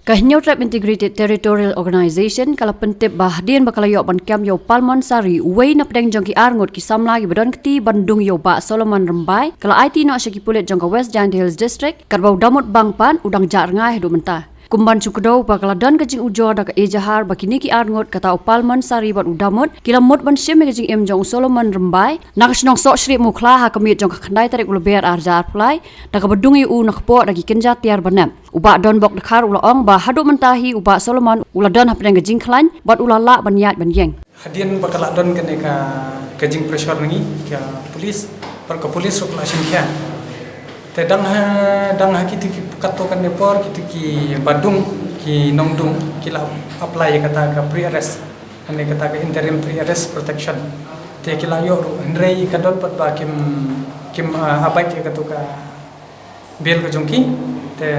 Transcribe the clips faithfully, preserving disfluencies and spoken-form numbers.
Ka Hynñiewtrep Integrated Territorial Organization ka la pyntip ba hadien ba ka la ïoh ban kem ïa u Palmon Sari, uwei na pdeng jong ki arngut ki samla kiba don kti ban dung ïa u Bah Solomon Rymbai, ka la aiti noh sha ki pulit jong ka West Jaintia Hills District, katba u Damut Bangpan u dang jah rngai haduh mynta. Kumban shu kdew ba ka la don ka jingujor da ka Ejahar ba kine ki arngut, kata u Palmon Sari bad u Damut, ki la mut ban shim ïa ka jingim jong u Solomon Rymbai na ka shnong Sohshrieh Mukhla ha ka miet jong ka khyndai tarik u Lber ar hajar arphew lai, da kaba dung ïa u na kpoh da ki kynja tiar ba nep. U Bah Donbok Dkhar u la ong ba haduh mynta hi u Bah Solomon u la don hapdeng ka jingkhlaiñ bad u la lah ban ïaid ban ïeng. Hadien ba ka la don kane ka, ka jingpressure na ngi ka police, bad ka police ruh ka la shim khia. Te dang ha, dang ha kito ki, kato kane por, kito kiba dung, ki nongdung, ki la apply ïa kata ka pre-arrest, kane kata ka interim pre-arrest protection. Te ki la ïoh ruh, hynrei ka don pat ba kim, kim, ah, abide ïa kato ka bail ka jong ki. Te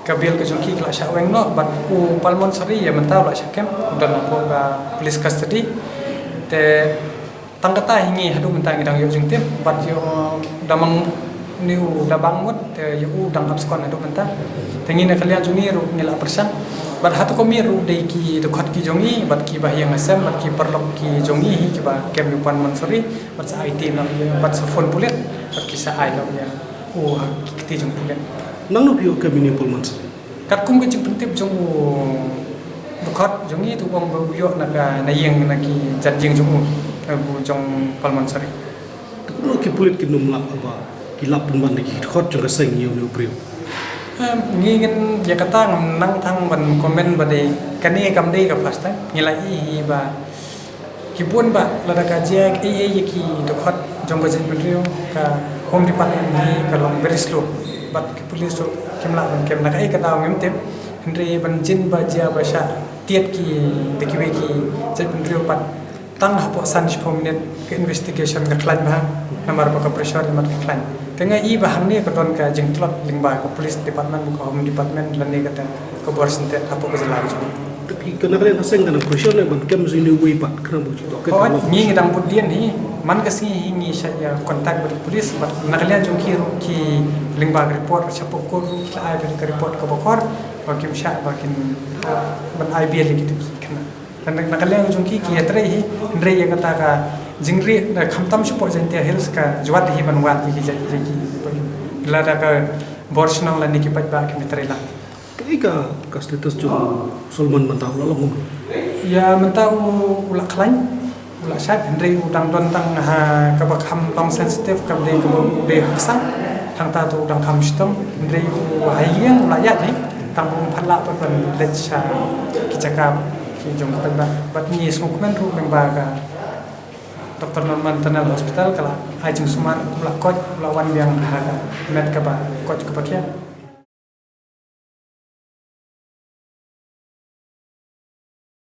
ka bail ka jong ki ka la shah weng noh, bad u Palmon Sari ïa mynta u la shah kem, u don hapoh ka police custody. Te tang kata hi ngi haduh mynta ngi dang ïoh jingtip, bad ïoh u Damang ni u Dabang Mut, te ïoh u dang abscond haduh mynta. Te ngi na ka liang jong ngi ruh ngi la pyrshang. Bad hato ka miet ruh dei ki dkhot ki jong ngi, bad kiba ha ïing ha sem, bad ki paralok ki jong ngi hi kiba kem ïa u Palmon Sari, bad sa aiti noh ïa, bad sa phone pulit, bad ki sa ai noh ïa u ha ki kti jong pulit. Nangno phi ïoh kem ïa u Palmon Sari? Katkum ka jingpyntip jong u dkhot jong ngi, te u ong ba u ïoh na ka, na ïing, na ki jan ïing jong u, na u jong Palmon Sari. Te kumno ki pulit kin ym lah ba ki lah pynban da ki dkhot jong ka seng ïa une u briew? Em, ngi ngin ïa kata ngam nang thang ban comment ba dei, kane kam dei ka first time. Ngi la ïohi ba ki bun ba lada ka jia ei ei ïa ki dkhot jong ka jaitbynriew, ka Home Department hi ka long very slow. Bad ki police ruh kim lah ban kem, na kaei ka daw ngim tip. Hynrei ban jin ba jia ba shah tied ki da kiwei ki jaitbynriew pat, tang hapoh san shiphew minit ka investigation ka khlaiñ bha, namar ba ka pressure ïa mat ka khlaiñ. Te nga i ba hangne ka don ka jingtlot lyngba ka police department bad ka Home Department lane kata ka bor syntet hapoh ka jylla ka jong ngi. Te phi, ka na ka liang ka seng ka nang pressure ne ban kem jong une uwei pat, khnang ba u jitoh ka. Oh, ngi, ngi dang bud dien hi, man ka sngi hi ngi shah ïa contact bad ka police, bad na ka liang jong ki ruh ki lyngba ka report shapoh court ruh ki la ai bad ka report kaba khor ba kim shah ba kin, ah, ban ai bail ïa kito ki khynnah. Te na, na ka liang jong ki, ki ïatrei hi, hynrei ïa kata ka jingrieh, na khamtam shapoh Jaintia Hills ka jwat hi ban wad ïa ki jait, ïa ki, lada ka bor shnong lane ki paidbah kim ïatrei lang. Kaei ka, ka status jong u Solomon mynta, u la long kumno? Ïa mynta u, u la khlaiñ, u la shait, hynrei u dang don tang ha kaba kham long sensitive, kaba dei kaba u dei ha ksang, hangta to u dang kham shitom, hynrei u ha ïing u la ïaid hi, tang ba um pat lah pat ban leit sha ki jaka ki jong ki paidbah. Bad ngi sngewkmen ruh lyngba ka Doctor Norman Tunnel Hospital ka la ai jingsumar, u la koit, u la wan biang ha ka met kaba koit kaba khiah.